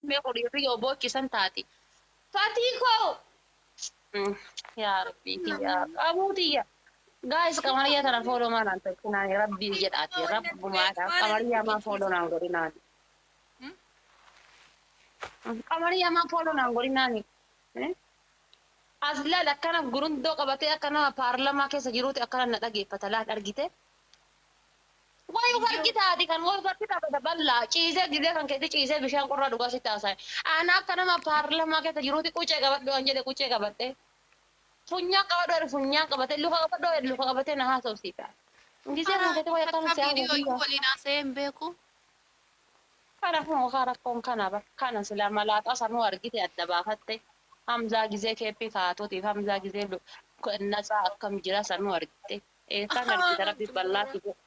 Mee horiirri yoo boochisan taati. Fatii koo! Yaa Rabbii kiyya qabuu tiyya. Guys, Qamariyyaa tana follow maa naan tolchinaani? Rabbii jedhaati, rabbumaadhaaf Qamariyyaa maa follow naan godhinaani? Qamariyyaa maa follow naan godhinaani? As laal, akkana gurundoo qabatee akka nama paarlamaa keessa jiruuti akkana na dhageeffata, laal, argite? Wayi of argitaati kan wayi of argita bada bal'aa ciisee gizee kan keetti ciisee bishaan qorraa dhugaa sitti haasa'e. Ana akka nama paarlamaa keessa jiruuti qucee qabadhu waan jedhe qucee qabadhe. Funyaan qabadhu jedhe funyaan qabate, luka qabadhu jedhe luka qabatee na haasofsiisa. Gizee kan keetti wayi akkam Takka si viidiyoo iyyuu haasofsiisa. waliin haasa'ee hin beeku. Kanaafuu mukaa rakkoon kana bar, kana sila malaaxaa sanuu argite adda baafatte. Hamzaa gizee keeppii kaa'atuutiif Hamzaa gizee natsaa akkam jira sanuu argite. Eessaan argite Rabbi bal'aa si godhe.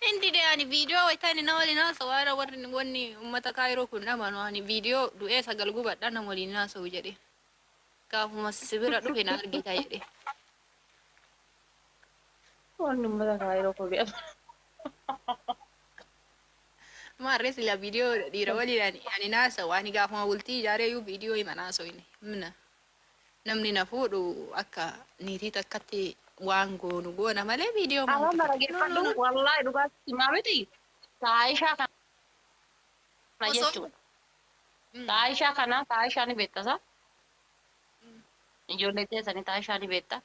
Hin dide ani viidiyoo wayita inni na waliin haasa'u haala warri wanni uummata Kaayiroo kun amanu, ani viidiyoo du'ee sagal gubadha nama waliin haasa'u jedhe. Gaafuma si bira dhufe na argita jedhe. Wanni uummata Kaayiroo kun. Maarree sila viidiyoo dhiira waliin ani naasa'u, ani gaafuma bultii ijaaree iyyuu viidiyoo hima naasa'u inni. Mina namni na fuudhu akka niitii takkatti waan goonu goona malee viidiyoo Afaan maaltu bara no no geeffadhu no. Wallaahi dhugaatti himaa miti. Taayishaa kana Osoo jechuudha. Taayishaa kana, taayishaa ni beektasa. Ijoollee teessanii taayishaa ni beekta.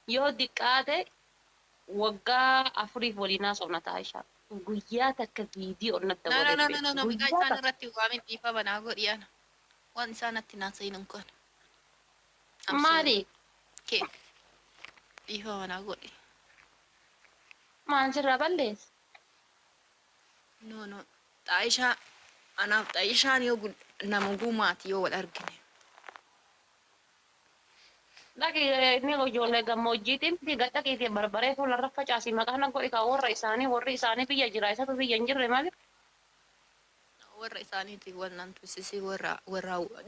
Yoo diqqaate waggaa 4f waliin haasofna taayishaa. Guyyaa takka viidiyoo natti No no dabalee no no beektu. no no, maqaa Guyyaa isaan takka. irratti waamin, dhiifama naa godhi, ana waan isaan natti naasayin hin kun. I'm sorry. Maali? Kee dhiifama naa godhi. Maal sirraa balleessa? No no, Xaayishaa anaaf Xaayishaan yoo nama gumaati yoo wal argine. Dhaqi, inni ijoollee gammoojjiitiin miti, gad dhaqiitii barbaree fuularra facaasii maqaa na godhi kan warra isaanii, warri isaanii biyya jira, isatu biyya hin jirre malee. Warra isaaniitiin wal nan tussisi, warra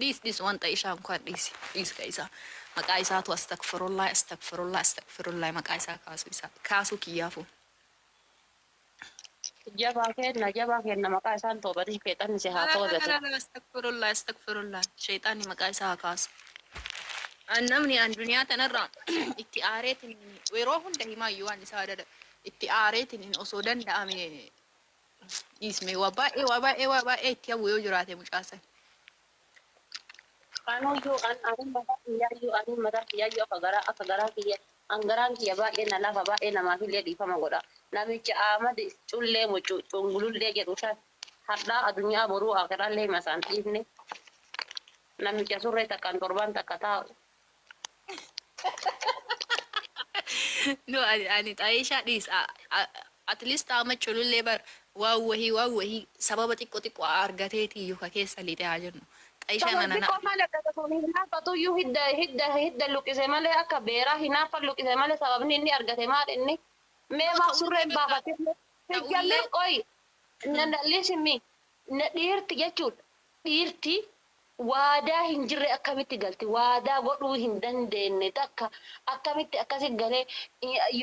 dhiis dhiis, waan Xaayishaan kan dhiisi dhiis, ka isaa maqaa isaatu, astagfirullah, astagfirullah, astagfirullah, maqaa isaa kaasuu isaa kaasuu kiyyaafu. Jabaa kenna, jabaa kenna, maqaa isaan toobati, sheexanni si haa toobatu. Astagfirullah, astagfirullah, sheexaanni maqaa isaa haa kaasu. An namni an duniyaa tanarraa itti aareetiin yeroo hunda himaayyuu waan isaa dada itti aareetiin osoo danda'ame dhiisme, waa baay'ee, waa baay'ee, waa baay'ee itti hawu yoo jiraate mucaasan. Anuyyuu an ani mataa kiyyaayyuu, ani mataa kiyyaayyuu akka garaa kiyya, an garaan kiyya baay'ee na lafa, baay'ee namaaf illee dhiifama godha. Namicha Ahmad Cullee mucu cungulullee jedhu san hadhaa addunyaa boruu akiraallee hima isaan dhiifne. Namicha surree takkaan torban takka taa'u. No, ani Xaayishaa dhiis, at least amma culullee bar waan wahii, waan wahii sababa xiqqoo xiqqoo argateeti iyyuu ka keessa lixe haa jennu. Xaayishaan Sababa ana na xiqqoo malee akka sun hinaafatuyyuu hidda hidda hidda luqqise malee, akka beeraa hinaafa luqqise malee, sababni inni argate maal inni? Mee No, maaf ta'ullee surreen bakka baafate? Ta'ullee Hijjallee qoy listen me, dhiirti jechuudha, dhiirti waadaa hin jirre akkamitti galti? Waadaa godhuu hin dandeenye takka akkamitti akkasi galee?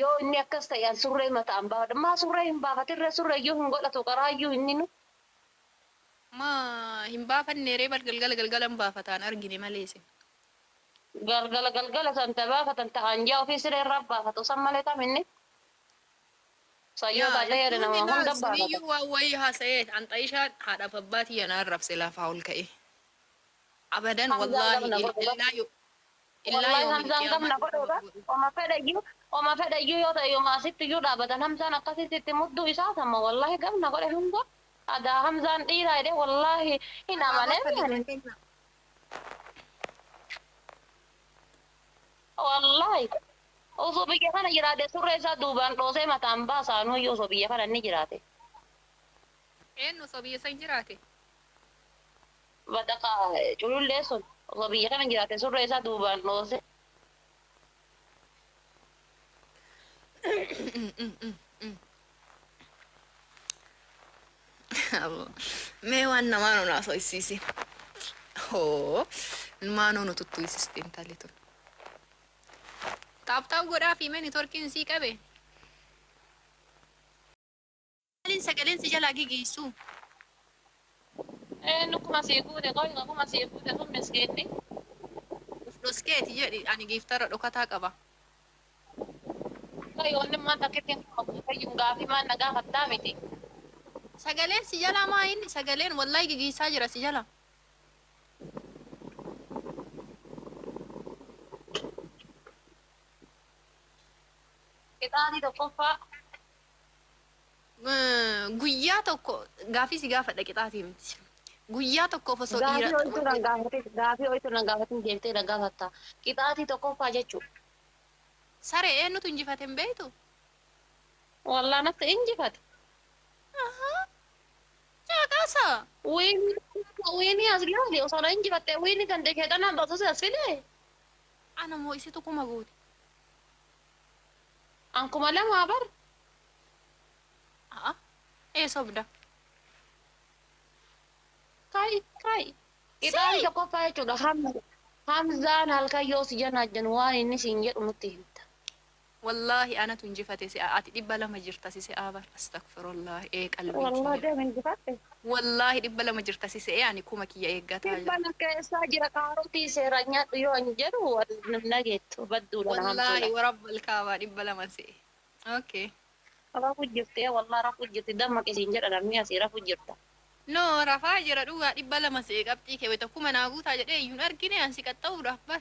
Yoo inni akkas ta'e an surree mataan baafadha, maa surree hin baafatirree? Surree iyyuu hin godhatu qaraayyuu inni nu. Ma hin baafanne ree? Bar galgala galgala hin baafataan argine malee isin. Galgala galgala san ta baafatan ta'an jaa ofii siree irraa baafatu san malee tam inni sayyoo Yaa taatee jedhe jechuun nama ilaa hunda baafata. suniyyuu waan wayii haasa'ee an Xaayishaan haadhaaf abbaa tiyya na arrabse lafaa ol ka'e. Abadan Hamzaan wallaahi gamna godhu illaa yoo illaa Wallahi yoomil Hamzaan gamna qiyaamaa godhuudha. dhiifama godhu. Oma fedha iyyuu yoo ta'e yooma asitti iyyuu dhaabatan Hamzaan akkasitti itti mudduu isaa sama, wallahi gamna godhe Hamzaan. Adaa Hamzaan dhiiraa jedhee wallahi hin Abaaboo amanee sadi ani. naa kenna. Wallahi osoo biyya kana jiraate surree isaa duubaan dhoosee mataan baasaanuyyuu osoo biyya kana inni jiraate. Eenyu osoo biyya san jiraate? Badaqa culullee sun osoo biyya kana jiraate surree isaa duubaan dhoosee. Mee waan namaa nu haasofsiisi. Hoo maanoo nu tuttuisisti intalli tun. Tap tap godhaa fi mee networkiin sii qabe. Maaliin sagaleen si jalaa gigiisu? Eenyu kuma sii guute qoyqa kuma sii guute sun miskiinni. Uf dhoskeeti jedhi ani giiftara dhokataa qaba. Qoy wanni maan takkittiin kuma guuteyyuu gaafii maan na gaafattaa miti. Sagaleen si jala maa inni sagaleen wallahi gigiisaa jira si jala. Qixaatii tokkoffaa. Guyyaa tokko gaafii si gaafadha qixaatii miti. Guyyaa tokkoof osoo Gaafii dhiira ho'itu nan gaafatin gaafii ho'itu nan gaafatin deemtee na gaafatta. Qixaatii tokkoffaa jechuudha. Saree eenyutu injifate hin beektu? Wallaa natti injifate. Caaqaasa. Wiini wiini as laali osoo na injifatte wiini kan sheexanaan baasuse as fide. Ana moo isitu kuma guute? An 2000 bar. A'a. Ee sobda. Kai kai. Qixaatii tokkoffaa jechuudha. Hamzaan halkan yoo si janaajjan waan inni siin jedhu nutti himta. Wallaahi anatu injifate si ati 200 jirta si se'aa bar astagfirullah ee qalbii Wallaa kiyya. deem injifatte. Wallaahi 200 jirta si se'ee ani kuma kiyya eeggataa Dhibba jira. na keessaa jira kaarotii seera nyaadhu yoo ani jedhu nageettu badduudha na Wallaahi hamtuudha. warabbal kaabaa 200 se'e. Okay. Rafu jirti wallaa rafu jirti damma qisiin jedha namni asii rafu jirta. No rafaa jira dhugaa 200 se'e qabxii kee wayita kuma naa guutaa jedhee iyyuun argine ansi qaxxa'uudhaaf bar.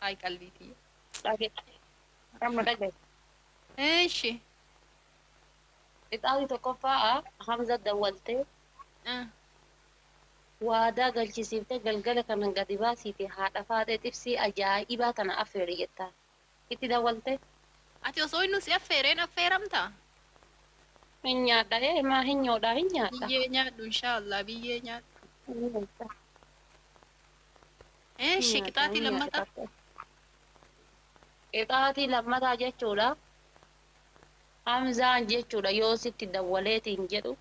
Ay qalbii tiyya. Dhage. Amma dhage. Eeshi. Qixaatii tokkoffaa Hamza dawwaltee waadaa galchisiiftee galgala kana gadi baasiite haadha faatee xibsii ajaa'ibaa tana affeeri jettaa. Itti dawwaltee Ati osoo inni si affeereen affeeramtaa? hin nyaadha ee maa hin nyoodha hin nyaadha. Biyyee nyaadhu inshaallah biyyee nyaadhu. Hin nyaadha. Eeshi qixaatii lammataa. Qixaatii lammataa jechuudha. Hamzaan jechuudha yoo sitti dawwaleetiin jedhu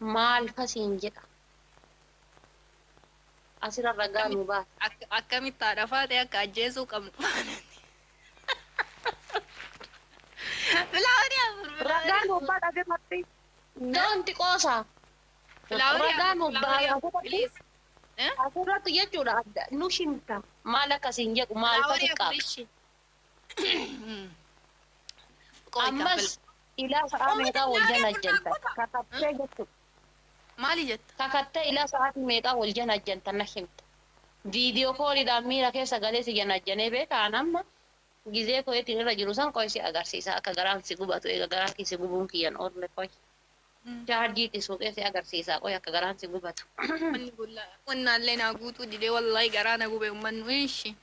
maal fasiin jedha. Asirra ragaa nu baasa. Akkamitti haadha faatee akka ajjeesuu qabnu. Filaaworii afur. Ragaa nu baasa asirratti. Doonti qoosa. Filaaworii Ragaa nu afur. Filaaworii baasa afur. asirratti. Please. Asirratti jechuudha nu shimta. Maal akkasiin jedhu maal Filaaworii fasi afur qaba. ishi. Qoy Ammas ilaa sa'aa meeqaa wal jala ajjanta. Kakattee jechuudha. Maali jetta? Kakattee ilaa sa'aatii meeqaa wal jala ajjanta na himta. Viidiyoo kooliidhaan miira keessa galee si janajjanee beekaan amma gizee koyeetiin irra jiru san qoy si agarsiisa akka garaan si gubatu eega garaan si gubuun kiyyan oolle qoy. Chaarjiitti suuqee si agarsiisa qoy akka garaan si gubatu. Manni bullaa wannaallee naa guutuu didee wallaahi garaa na gube uummannu ishi.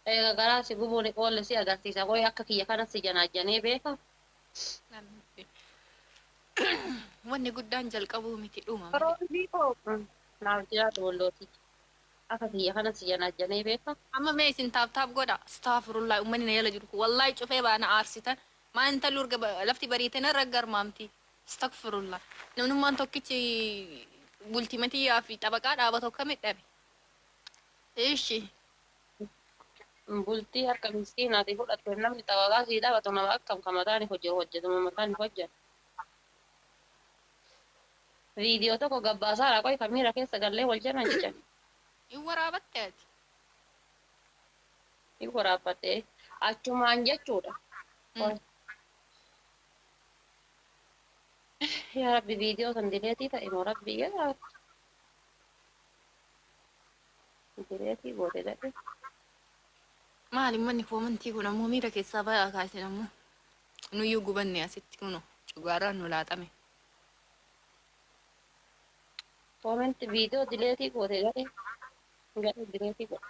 Eega garaan si gubuun oolle si agarsiisa qoy akka kiyya kana si janajjanee beeka. Wanni guddaan jalqabuu miti dhuma malee. Roozii koo naaf jiraatu wallootii. Akka kiyya kana si janajjanee beeka. Amma mee isin taap taap godha. Astaghfirullah uummanni na jala jiru kun wallahi cufee baana aarsitan. Maa intalli urga lafti bariite narra garmaamti. Astaghfirullah. Namnummaan tokkichi bultii matiyyaa fi xabaqaa dhaabatu akkamitti dhabe? Ishi. Bultii harka miskiinaati fudhatte namni xabaqaa sii dhaabatu nama akkam ka mataan hojjetu hojjetama mataan hojjetu. Viidiyoo tokko gabbaasaadha qoy kan miira keessa gallee wal jala jecha. Hin waraabatte ati. Hin waraabbadhe achumaan jechuudha. Qoy. Yaa Rabbi viidiyoo san dileetii ta'e moo Rabbi yaa Rabbi. Dileetii goote gadhe. Maali manni koomantii kun ammoo miira keessaa bayaa kaasin ammoo nuyyuu gubanne asitti kuno cugaarraan nu laaxame. Koomenti viidiyoo dileetii goote gadhe. Gadhe dileetii godhe.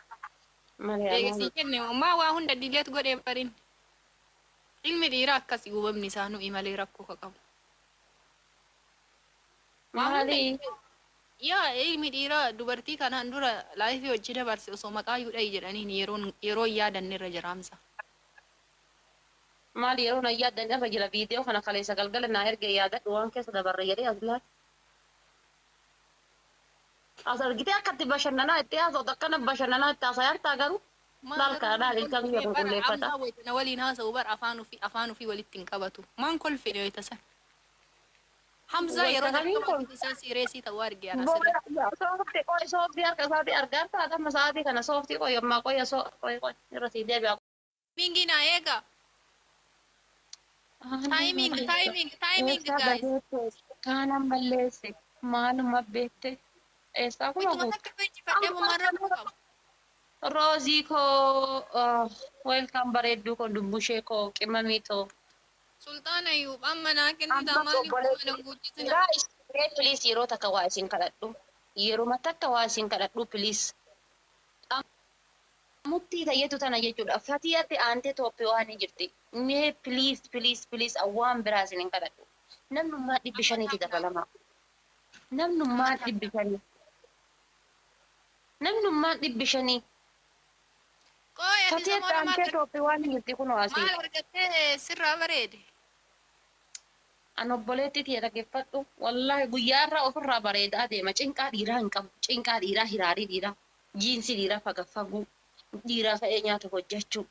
Malee Eegasii kenne maa waa hunda dileet godhee barin. Ilmi dhiiraa akkasii gubamni isaa nuyi malee rakkoo ka qabu. Waa hunda Maali? Yaa ilmi dhiiraa dubartii kanaan dura laayifii hojii dabarse osoo maqaa yuudhayi jedhaniin yeroo yaadanne irra jiraamsa. Maali yeroo na yaaddan irra jira viidiyoo kana kaleessa galgala naa erge yaadadhu waan keessa dabarre jedhee as laata. As argitee akka itti bashannanaa itti haasa'u akkana bashannanaa itti haasa'aa garuu laal kana dhaal ilkaan kiyya qulqulleeffata. Ammaa wayita na waliin haasa'u bar afaan ofii walitti hin qabatu. Maan kolfine wayita san. Hamzaa yeroo Wayita kamiin kun? jalqabaatiif isaa siireesii ta'uu arge ana asirratti. Soofti qoy soofti harka isaatii argaa taata amma sa'aatii kana soofti qoy ammaa qoy soo qoy qoy irra sii deebi'a. Timingii naa eega. Timing, timing, timing guys. Kaanan balleesse maaluma beekte eessaa kuma Ituma guutu. takka injifadhee mumarra qabu. Roozii koo welcome bareedduu koo dubbushee koo qimamii too. Sultaan Ayyuub amma naa kennitaa maaliif mana guutisina? Guys, please yeroo takka waa isin kadhadhu. Yeroo takka waa isin kadhadhu please. Muttii tayyetu tana jechuudha. Fatiyatti aantee toophii waan hin jirti. Mee please please please waan biraa isin hin kadhadhu. Namnummaa 500tti dabalama. Namnummaa 500. Namnummaa 500. Qoy ati Fatiyatti samoona maal aantee toophii waan hin jirti kunoo asii. maal argattee sirraa bareede? An obboleetti tiyya dhaggeeffadhu. Wallaahi guyyaa irraa ofirraa bareedaa deema. Cinqaa dhiiraa hin qabu. Cinqaa dhiiraa, hiraarii dhiiraa, jiinsii dhiiraa fagaffaguu, dhiiraa ka'ee nyaata hojjechuu,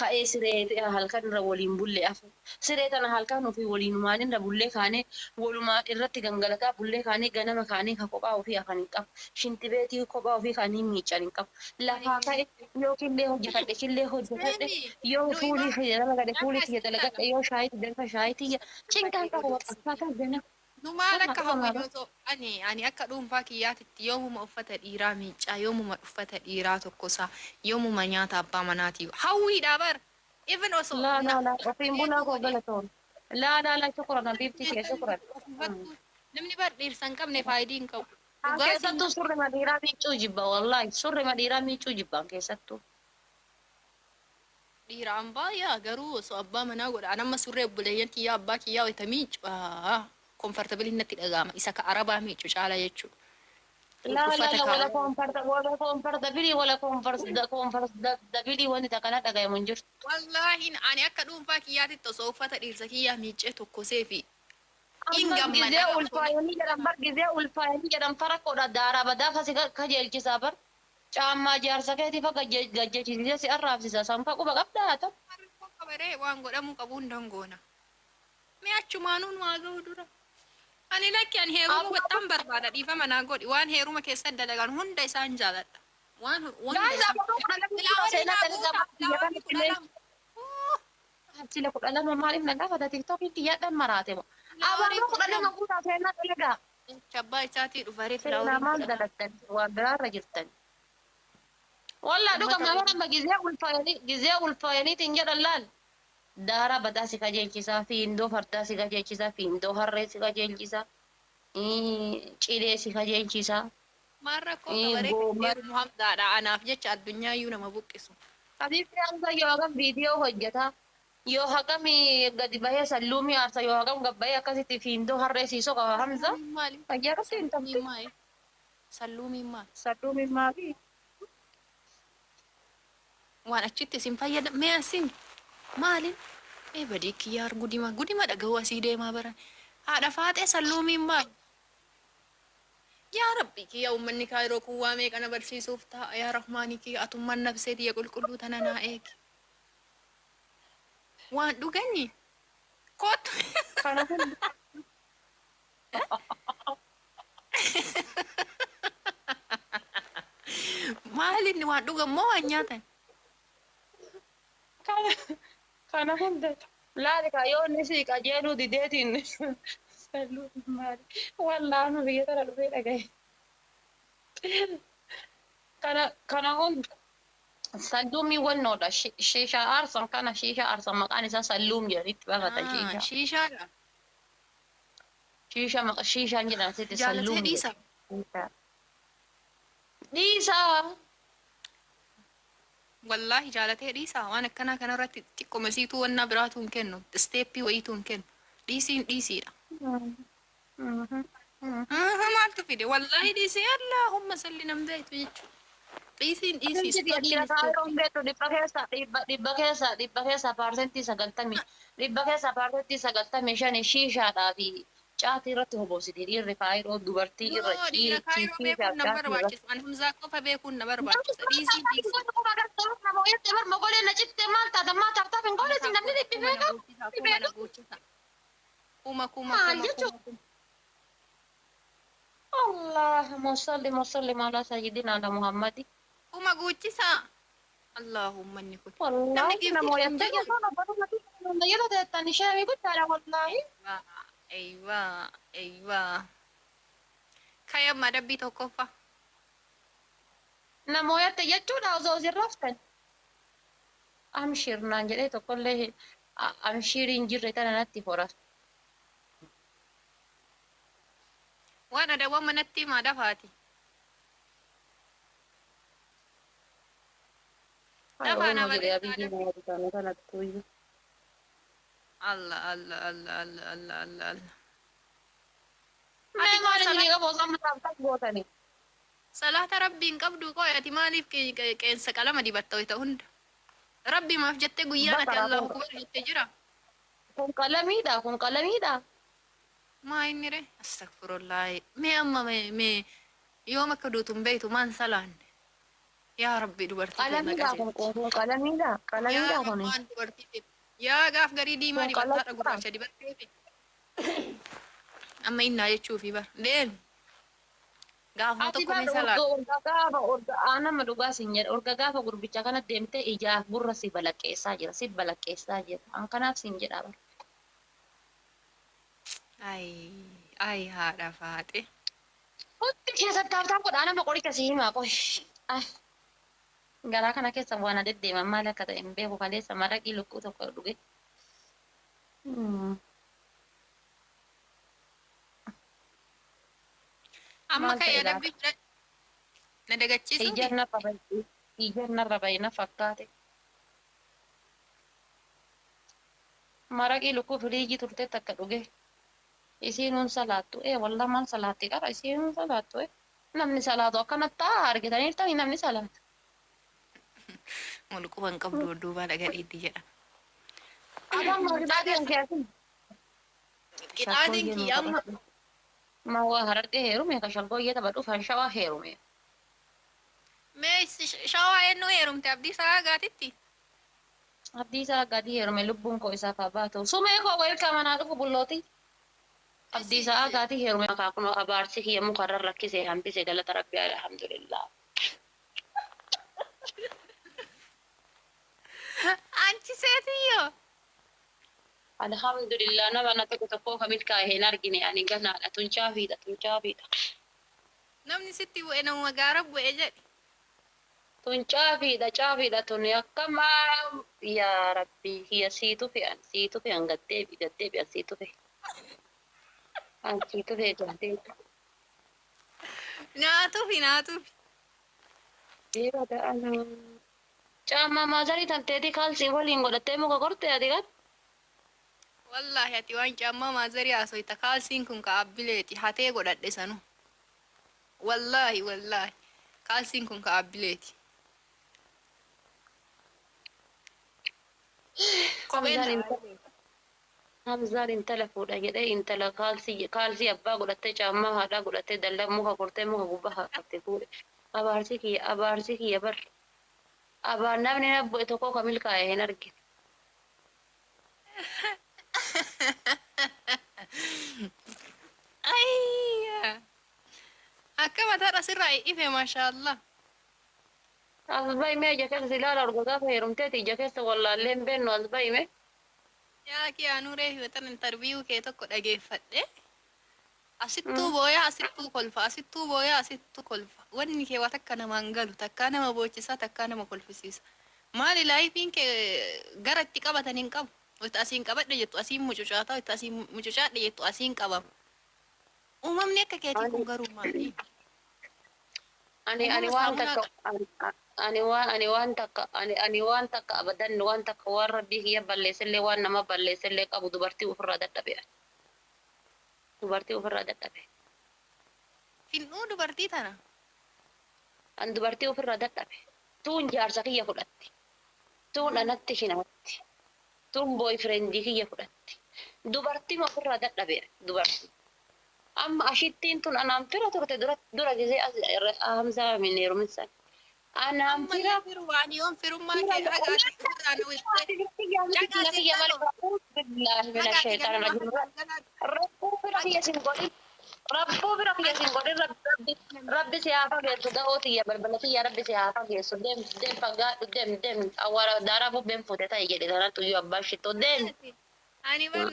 ka'ee siree halkan irra waliin bullee afu. Siree tana halkan ofii waliin maalinra bullee kaanee walumaa irratti gangalataa bullee kaanee ganama kaanee ka kophaa ofii afan hin qabu. Shintibeetii kophaa ofii kaanii miican hin qabu. Lafaa ka'e yoo killee hojjetadhe killee hojjetadhe yoo fuulii kiyya dalagadhe fuulii kiyya dalagadhe yoo shaayitii danfa shaayitii cinqaan qabu waqaffaa gana. Nu maal akka Amma hawwinu osoo ani akka dhuunfaa kiyyaatitti yoomuma uffata dhiiraa miiccaa yoomuma uffata dhiiraa tokkosaa yoomuma nyaata abbaa manaatii hawwiidha bar even osoo لا لا لا ofiin bulaa koo galatoon. لا لا لا شكرا حبيبتي kee شكرا. Namni bar dhiirsa hin qabne faayidii hin qabu. An Dhugaa siin keessattuu surri dhiiraa miicuu jibba wallaahi surri dhiiraa miicuu jibba an keessattuu. Dhiira ambaa yaa garuu osoo abbaa manaa godha. An amma surree obboleeyyan kiyyaa abbaa kiyyaa wayita miicu comfortable natti dhaga'ama. Isa ka arabaa miicu caala jechuudha. لا لا Uffata لا wala kaawwa. comfortable comfortable wala comfortable wanti takka dhagayamu hin jirtu. Wallaahi ani akka dhuunfaa kiyyaatitti osoo uffata dhiirsa kiyyaa miicee tokkosee fi hin Amma gizee gammada. ulfaayanii jedhan bar gizee ulfaayanii jedhan fara kodha daaraa badaa fasi kajeelchisaa bar caammaa jaarsa keetii fa gajjachiisee si arraabsisa sanfa quba qabdaa ta'u. Qabaree waan godhamuu qabu hundan goona. Mee achumaanuu nu haa ga'u dura. Ani lakki ani heeruma battaan barbaada dhiifama naa godhi waan heeruma keessatti dalagan hunda isaan jaaladha. Waan hunda Guys, isaan. ababoo 12 Filaawarii seenaa naa dalagaa guutaa biyya filaawarii kana kudha illee. lama. Sila 12 maaliif na gaafata tiktookiin xiyyaadhaan maraate moo? Filaawarii Ababoo kudha 12 lama. guutaa seenaa dalagaa. Abbaa isaatii dhufaree Seenaa filaawariin maal 12. dalagdan waan biraarra jirtan. Wallaa dhuga Uummata maamara gizee ulfaayanii gizee ulfaayaniitiin jedhan laal. Daaraa badaa si qajeelchisaa, fiindoo fardaa si qajeelchisaa, fiindoo harree si qajeelchisaa, cilee si qajeelchisaa. Maal rakkoo qabaree Gooma. heerumu hamzaadha anaaf jecha addunyaa iyyuu nama buqqisu. Habiibti Hamza yoo hagam viidiyoo hojjetaa, yoo hagam gadi bahee salluumii aarsa, yoo hagam gad bahee akkasitti fiindoo harree siisoo qaba Hamza. Salluumiin maali? Fayyaa qabdi hin Salluumiin qabdi. maali? Salluumiin maali? Salluumiin maali? Waan achitti isin fayyada mee asin maali? Ee badii kiyyaar gudima gudima dhaga'uu asii deemaa baran. Haadha faaxee salluumiin maali? Yaa Rabbi kiyya uummanni kaayiroo kun waa meeqa na barsiisuuf ta'a yaa Rahmaanii kiyya atummaan nafsee tiyya qulqulluu tana naa eegi. Waan dhugani kootu. Kana hunda. Maali inni waan dhugan moo waan nyaatan? Kana hunda. Laali ka yoo inni si qajeeluu dideetiin salluumiin maali? Wallaahi biyya tana dhufee dhagaye. Kana hunda. Salluumii wannoodha. Shiishaa aarsan kana shiishaa aarsan maqaan isaa salluum jedhanitti baafatan shiishaa. Shiishaadha. Shiishaa maqa shiishaan jedhan asitti Jaalatee salluum dhiisa. jedhu. Dhiisaa. Wallaahi jaalatee dhiisa. Waan akkanaa kanarratti xiqqoma siituu wannaa biraatu hin kennu. Isteeppii wayiitu hin kennu. Dhiisiin dhiisiidha. Maaltu fide? Wallaahi dhiisee Allaahumma salli nam beektu jechuudha. Dhiisiin dhiisii. Dhiira Stoppiin kaayiroon stoppi. beektu 90% 95% shiishaadhaa fi caatii irratti hoboositi dhiirri kaayiroo dubartii irra Yoo dhiira kaayiroo shiishaa beekuun na caatii irratti. barbaachisa. Ani Hamzaa qofa beekuun na barbaachisa. Dhiisiin dhiisii. Kuma na guuchisa. Kuma kuma Maal kuma jechuudha? kuma. Allahumma salli wa sallim ala sayyidina ala Muhammadi. Uma guuchisaa. Allahumma inni kun. Namni Wallaahi giiftii namoota hin yattee jiru. jechuun abbaatu natti yeroo ta'ettan ishee guddaadha wallaahi. Eeywaa, eeywaa. Kayamma adabbii tokkoffaa. Namoota jechuudha osoo isin raftan. Amshir naan jedhee tokkollee amshiriin jirre tana natti hora. Waan adawwan manatti himaa dafaati. Dafaa Oromoo nama jedhee dheeraa abiyyiin adabbii. nama bitaanu kanattu iyyuu. Allah, Allah, Allah, Allah, Allah, Allah, Allah. Mee Ati maal kun isinii qabu osoo amma taa'an gootanii? salaata rabbiin qabdu qoy ati maaliif qeensa qalama dibatta wayita hunda? Rabbi maaf jettee guyyaan ati Bakka Allahu kun akbar jettee jira. kun qalamiidha kun qalamiidha. Maa inni re? Astagfirullah. Mee amma mee mee yoom akka duutu hin beektu maan salaanne? Yaa Rabbi dubartii keenya Qalamiidha kun qajeelchi. kun qalamiidha Yaa qalamiidha kun Rahmaan dubartii keenya. Yaa gaaf garii diimaa kun dibattaadha qalamiidha. gurraacha dibatteefi. Amma innaa jechuufi bara. Deemi. Gaafuma Ati tokko bar mee salaadha. urga gaafa urga aanama dhugaa sin jedha urga gaafa gurbicha kana deemtee ijaaf gurra si balaqqeessaa jira si balaqqeessaa jira an kanaaf sin jedha bar. Ay ay haadha faaxe. Hundi keessatti haftaa godhaa nama qoricha si himaa qoy. Ah, garaa kana keessa waan deddeeman maal akka ta'e hin beeku kaleessa maraqii lukkuu tokko dhuge. Amma Maal ka'ee ta'e laata? adabbii fudhadhu. Na dagachiisuufi. Ijaan narra bahe ijaan narra bahe na fakkaate. Maraqii lukkuu firiijii turte takka dhuge. Isiin hun salaattu. Ee wallah maal salaatti qara isiin hun salaattu. Ee namni salaatu akkanatti ta'a argitaniirtanii namni salaatu. Wal quban qabdu duubaa dhagadheetti jedha. Afaan mootummaa keessi. Qixaatiin Shaggooyyee nuu kiyya amma taphadhu. Ma waa harargee heerume ka shaggooyyee taphadhu kan shawaa heerume. Mee shawaa eenyu heerumte abdii isaa gaatitti? Abdii isaa gadi heerume lubbuun koo isaaf haa baatu. Sumee koo welkaama naa dhufu bullooti. Abdii isaa gadi heerume akaakuun abaarsi kiyya mukarra rakkisee hambise galata rabbi alhamdulillah. Anchi seetiyyoo. Alhamdulillah nama na tokko tokkoo ka milkaa'e hin argine ani ganaadha tuncaa fiidha tuncaa fiidha. Namni sitti bu'e namuma gaara bu'e jedhi. Tuncaa fiidha caafiidha tuni akkama yaa rabbi kiyya siitu fe'an siitu fe'an gaddeebi gaddeebi an siitu fe'e. An siitu fe'e gaddeebi. Naatuufi naatuufi. Caammaa maazarii tanteetii kaalsii waliin godhattee muka kortee ati gat. Wallaahi ati waan caammaa maazarii haasoyta kaalsiin kun ka abbileeti hatee godhadhe sanu. Wallaahi wallaahi kaalsiin kun ka abbileeti. Kopheen Hamzaan intala Hamzaan intala fuudha jedhee intala kaalsii kaalsii abbaa godhattee caammaa haadhaa godhattee dallaa muka kortee muka gubbaa haqatte fuudhe. Abaarsi kiyya abaarsi kiyya bar. Abaar namni na bu'e tokko ka milkaa'e hin argine. Ayyaa. Akka mataadha sirraa ife maashaallah. As bahi ija keessa si ilaala orga gaafa heerumteeti ija keessa wallaallee hin beennu as bahi mee. Yaa kiyaanuu reefi watan intarviiyuu kee tokko dhageeffadhe. Asittuu booyaa asittuu kolfa asittuu booyaa asittuu kolfa. Wanni kee waa takka namaan galu takkaa nama boochisaa takkaa nama kolfisiisa. Maali laayifiin kee gara itti qabatan hin qabu. Wanta asiin qabadhe jettu asiin mucucaataa wanta asiin mucucaadhe jettu asiin qabama. Uumamni akka keetii kun garuu maali? Ani ani Uumama waan saamunaa takka ani waan ani waan takka ani ani waan takka abadan waan takka waan rabbii kiyya balleessellee waan nama balleessellee qabu dubartii ofirraa dadhabe. Dubartii ofirraa dadhabe. Fin'uu dubartii tana. An dubartii ofirraa dadhabe. Tuun jaarsa kiyya fudhatti. Tuun anatti hinaatti. Tuun boyfriendii kiyya fudhatti. Dubartii ofirraa dadhabe dubartii. Amma ashittiin tun anaan fira turte dura dura gisee as Hamzaa min heeruminsan. Anaan Amma fira firu waan yoon firummaa kee hagaati ofirraa nu ibsee. Rabbuu bira kiyya siin godhin rabbi rabbi si haa fageessu ga'oo tiyya balbala tiyya rabbi si haa fageessu deem deem fagaadhu deem deem awwaara daaraa bubbeen fuute ta'i jedhe sanattu iyyuu abbaan shittoo deem. Ani bar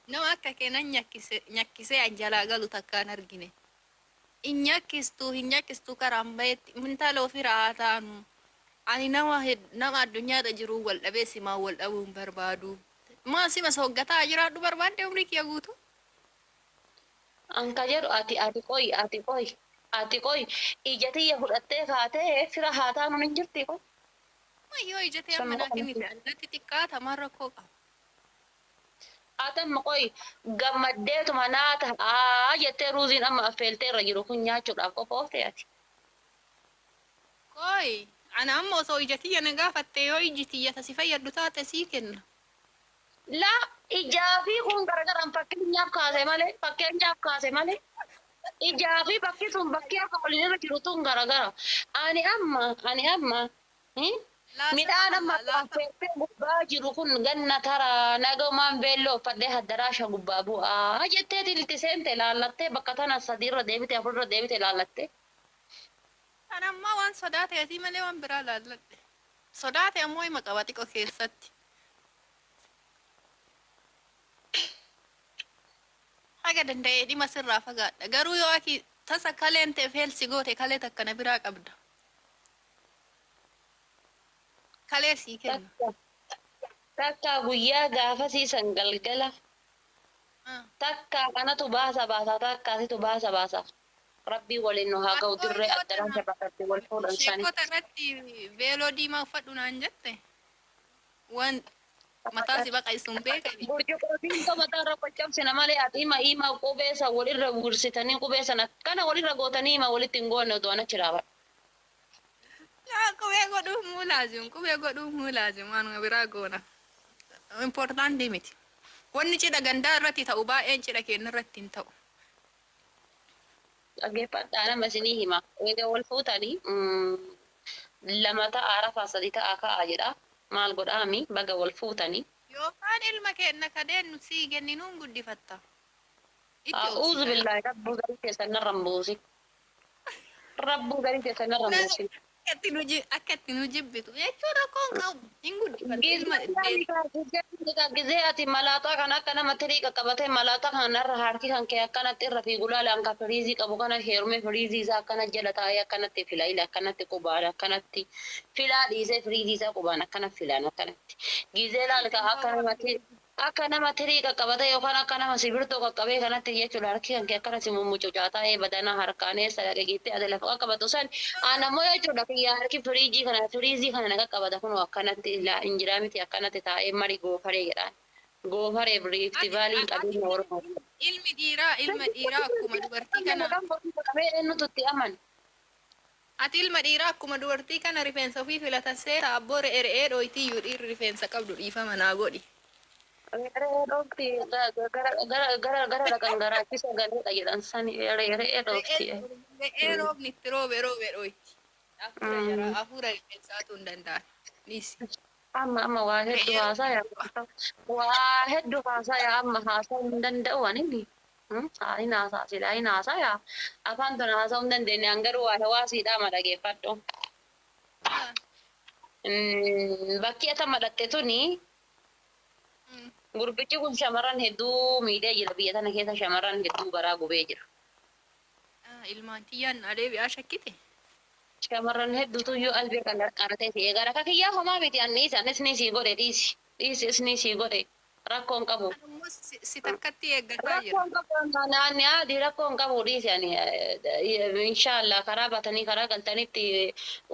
nama akka kee nan nyakkisee an jalaa galu takkaan argine. Hin nyakkistuu hin nyakkistuu karaan bahetti intala ofirraa haa taanu. Ani nama addunyaarra jiru wal dhabee simaan wal dhabuu hin barbaadu. Maa sima sooggataa jiraadhu barbaadde umrii kiyya guutuu. Anka jedhu ati ati qoy ati qoy ati qoy ija tiyya fudhattee kaatee fira haa taanu hin jirti qoy. Yoo ija ta'e amma naa kennite annatti xiqqaata maal rakkoo qaba. Ati amma qoy gammaddeetuma naa ta'a jettee ruuziin amma affeeltee irra jiru kun nyaachuudhaaf qophoofte ati. Qoy ana amma osoo ija tiyya na gaafatte yoo iji tiyya tasi fayyaddu taate sii kenna. La ijaa fi kun garagaran fakkeenyaaf kaase malee fakkeenyaaf kaase malee ijaa fi bakki sun bakki akka waliin irra jiru tun garagara. Ani amma midhaan amma affeeltee gubbaa jiru kun ganna taraa nagaumaan beelloo uffadhee haddaraasha gubbaa bu'aa jetteetiin itti seente laallattee bakka tana sadiirra deebite afurra deebite laallattee. Kan ammaa waan sodaa ta'eetii malee waan biraa laalladhe. Sodaa ta'e ammoo hima qaba xiqqoo keessatti. Haga danda'ee dhima sirraa fagaadha. Garuu yoo aki tasa kaleen ta'e feelsi goote kalee takka na biraa qabda. Kalee sii kenna. Takka guyyaa gaafa siisan galgala. Takka kanatu baasa baasa takka situ baasa baasa. Rabbii waliin nu haa ga'u dirree addaraasha bakkatti wal fuudhan sani. Sheekota irratti veeloo diimaa uffadhu naan jette. Waan mataa si baqaqsuun beekani. Burcuqqootiin mataa irra qoccabsina malee ati hima hima qubeessa walirra guursitanii qubeessan akkana walirra gootanii hima walitti hin goone otoo achi dhaabadha. Laa qubee godhuuf muu laazim qubee godhuuf muu laazim waanuma biraa goona. Importantii miti. Wanni cidha gandaa irratti ta'u baay'een cidha keenya irratti hin ta'u. Dhaggeeffadhaa nama isinii hima. Eega wal fuutanii lama ta'a rafaa sadi ta'a ka'a jedha. Maal godhaami baga wal fuutanii. Yookaan ilma keenya kadeen sii kenninuun guddifatta. A'uuzu billaahi rabbuu garii keessan narra hin buusin. Rabbuu garii keessan narra hin buusin. Akka itti nu jibbitu jechuun rakkoon qabu hin guddifatta. Gizee ati malaaxaa kan akka nama tirii qaqqabatee malaaxaa kan irra harki kan kee akkanatti irra fiigulaalaan kan firiizii qabu kana heerume firiizii isaa akkana jala taa'ee akkanatti fila ila akkanatti qubaan akkanatti filaa dhiisee firiizii isaa qubaan akkana filaan akkanatti. Gizee laalka akka nama tirii qaqqabatee yookaan akka nama sibirtoo qaqqabee kanatti jechuudha harki kan kee akkanatti mummucucaa taa'ee badana harkaan eessa dhaqee gittee ati lafa qaqqabatu san aanammoo jechuudha kiyya harki firiijii kana firiizii kana na qaqqabata kunoo akkanatti injiraa miti akkanatti taa'ee mari goofaree jedhaan. Goofaree riifti vaaliin qabeenya Oromoo. Ilmi dhiiraa ilma dhiiraa akkuma dubartii kana. Eenyutu itti amana? Ati ilma dhiiraa akkuma dubartii kana rifeensa ofii filata seera abboo re'ee re'ee dhooytiyyuu dhiirri rifeensa qabdu dhiifama naa godhi. Re'ee dhoofti gara gara dhaqan garaachisa galeedha jedhan sani re'ee dhoofti. Re'ee roobni itti roobe roobe dhooyti. Hafuura jara hafuura rifeensaatu hin danda'an. Dhiisi. Amma amma waa hedduu haasaa waa hedduu haasaa amma haasaa hin danda'u ani. Hin haasaa silaa hin haasaa afaan tona haasa'uu hin dandeenye hangaruu waa hawaasiidhaa ma dhageeffadhu. Bakki ata madhatte tuni gurbichi kun shamarran hedduu miidhee jira biyya tana keessa shamarran hedduu garaa gubee jira. Ilmaan tiyyaan adeebi'aa shakkite. Shamarran hedduutu iyyuu albee kan qaratee si eegala. Akka kiyyaa homaa miti anni anis ni sii godhe dhiisi. Dhiisi isni sii godhe rakkoon qabu. Si takkatti eeggataa jira. Rakkoon qabu ani adii rakkoon qabu dhiisi ani inshaallah karaa baatanii karaa galtanitti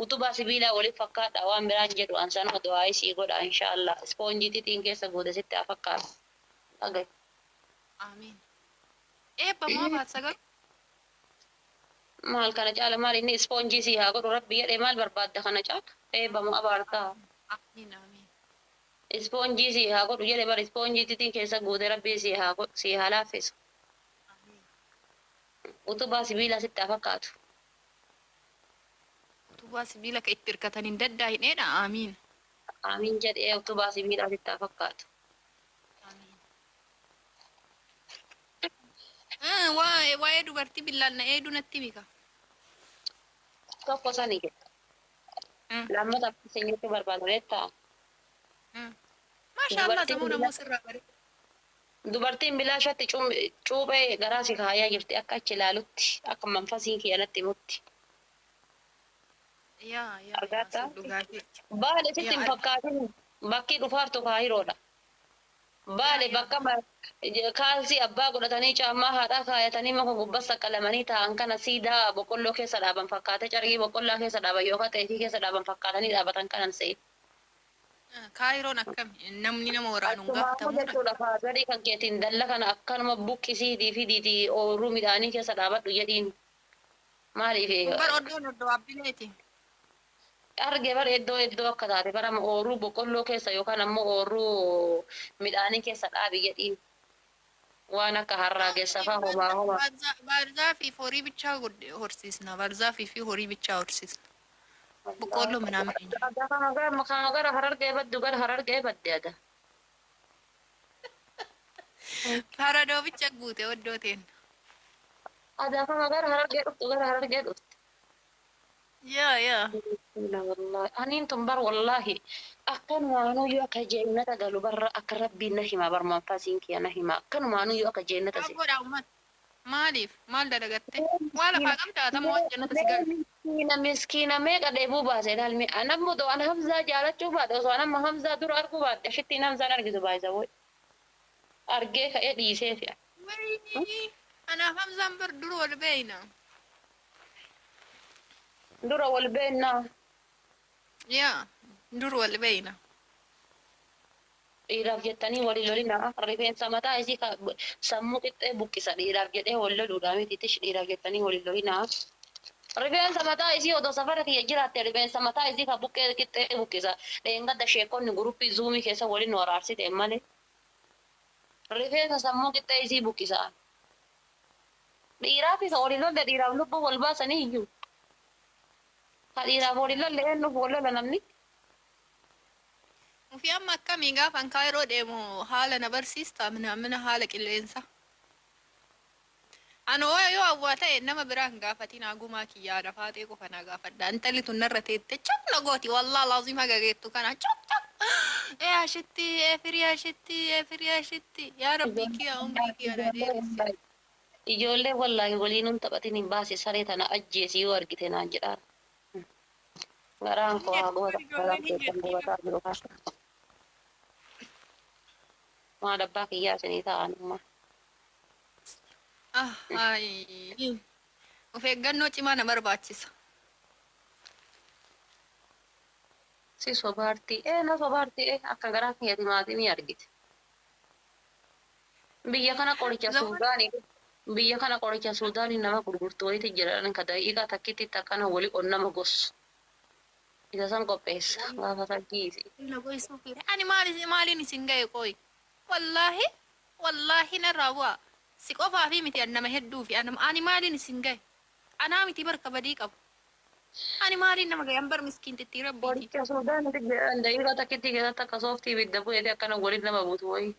utubaa sibiilaa waliif fakkaadha waan biraan jedhu an sanuma du'aa sii godha inshaallah ispoonjii xixiin keessa guute sitti haa fakkaatu. Dhagaye. Amiin. Eebba moo baatsa garuu? Maal kana caala maal inni ispoonjii sii haa godhu rabbi jedhee maal barbaadda kana caala eebba moo abaartaa. Amiin amiin. Ispoonjii sii haa godhu jedhe bar ispoonjii xixiin keessa guute rabbi sii haa godhu sii haa laaffisu. Utubaa sibiilaa sitti haa fakkaatu. Utubaa sibiila ka itti hirkatan hin daddaahineedha. Amiin. Amiin jedhee utubaa sibiilaa sitti haa fakkaatu. Amiin. Waa'ee dubartii billaan na eeduu natti bika. Tokko sani jedha. Lammata sanyii barbaadu beektaa? Maashaallah zamuu namoo sirraa bareeda. Dubartiin bilaashatti cuuphee garaa si kaayaa jirti akka achi ilaalutti akka manfasiin kiyya natti himutti. Yaa yaa Argatta? Dhugaatii. Baale sitti hin fakkaatin bakki dhufaartu kaayiroodha. Baale bakka kaalsii abbaa godhatanii caammaa haadhaa kaayatanii muka gubbaa saqqalamanii taa'an kana siidaa boqqolloo keessa dhaaban fakkaate carqii boqqollaa keessa dhaaban yookaan xeefii keessa dhaaban fakkaatanii dhaabatan kanan se'e. Kaayiroon akkami namni nama waraanu hin Achumaanuu gaafatamu. Jechuudha faazarii kan keetiin dalla kana akkanuma buqqisiitii fi diitii ooyiruu midhaanii keessa dhaabadhu jedhiin. Maaliif Bar oddoon oddoo abbileeti. Arge bar iddoo iddoo akka taate bara ooyiruu boqqolloo keessa yookaan ammoo ooyiruu midhaanii keessa dhaabi jedhiin. Waan akka harraageessa fa'aa homaa homaa. Baarzaafii fi horii bichaa horsiisna. Baarzaafii fi horii bichaa horsiisna. Boqqolloo ምናምን hin jiru. Kama gara harargee baddu gara harargee badde ada. Faradoo bicha guute oddoo teen. Ada kama gara harargee dhuftu gara harargee dhufte. Yaa yaa. Wallahi aniin tun bar wallahi akkanumaanuu yoo akka jeennata galu barra akka rabbiin na hima bar manfasiin kiyya na hima akkanumaanuu yoo akka jeennata si. Godhaa uummata. Maaliif? Maal dalagatte? Waa lafaa qabdaa tamoo waan jannata si galu. Miskiina miskiina meeqa dheebuu baase ilaalmi anammoo doo ana Hamzaa jaalachuu baadhe osoo anamma Hamzaa dura arguu baadhe ashittiin Hamzaan argitu baay'isa woy argee ka'ee dhiisee fi'a. Wayii! Anaaf Hamzaan bar dur wal beeyna. Dura wal beennaa. Yaa dur wal beeyna. Dhiiraaf jettanii walii lolinaa rifeensa mataa isii sammuu qixxee buqqisa dhiiraaf jedhee wal loluudha miti tish dhiiraaf jettanii walii lolinaa. Rifeensa mataa isii odoo safara kiyya jiraatte rifeensa mataa isii ka buqqee qixxee buqqisa. Dheengadda sheekonni guruppii zuumii keessa waliin waraarsite malee. Rifeensa sammuu qixxee isii buqqisa. Dhiiraaf isa walii lolle dhiiraaf lubbuu wal baasanii iyyuu. Ka dhiiraaf walii lolle eenyuuf wal lola namni? Ufii amma akkamii gaafa an kaayiroo deemu haala na barsiista mina haala qilleensa. Ani yoo hawwaa ta'e nama biraa hin gaafatin hagumaa kiyyaa faaxee qofa na gaafadha. Intalli tun narra teette cop na gooti wallaa laazim haga geettu kana cop cop. Ee ashitti ee firii ashitti ee firii ashitti yaa rabbii kiyya umrii kiyya na dheeresse. Ijoollee wallaahi waliin hin taphatin hin baase saree tana ajjeesi yoo argite naan jedhaa. Garaan koo haa gubata garaan keessan gubataa jiru kana. Maal abbaa kiyyaa isinii ta'anummaa. Ah, ay. Of eeggannoo cimaa na barbaachisa. Si sobaartii ee na sobaartii ee akka garaa kiyyati maatii ni argite. Biyya kana qoricha Suudaanii biyya kana qoricha Suudaanii nama gurgurtu wayiiti jedhan ka daqiiqaa takkitti akkana wali qonnama gossu. Isa san qopheessa gaafa takkiisi. Ani maaliin isin ga'e qoyi? Wallaahi wallaahi narraa bu'a. Si qofaa fi miti nama hedduu fi ani maaliin isin ga'e? Anaa miti barka badii qabu. Ani maaliin nama ga'e? An bar miskiintittii rabbiiti. Qoricha Suudaanii jedhan daqiiqaa takkitti keessatti akka sooftii ibidda bu'eeti akkana waliin nama buutu wayii.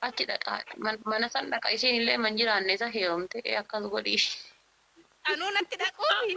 Achi dhaqaa mana san dhaqa isheen illee man jiraanne isa heerumte akkas godhii. Anuu natti dhaquufi.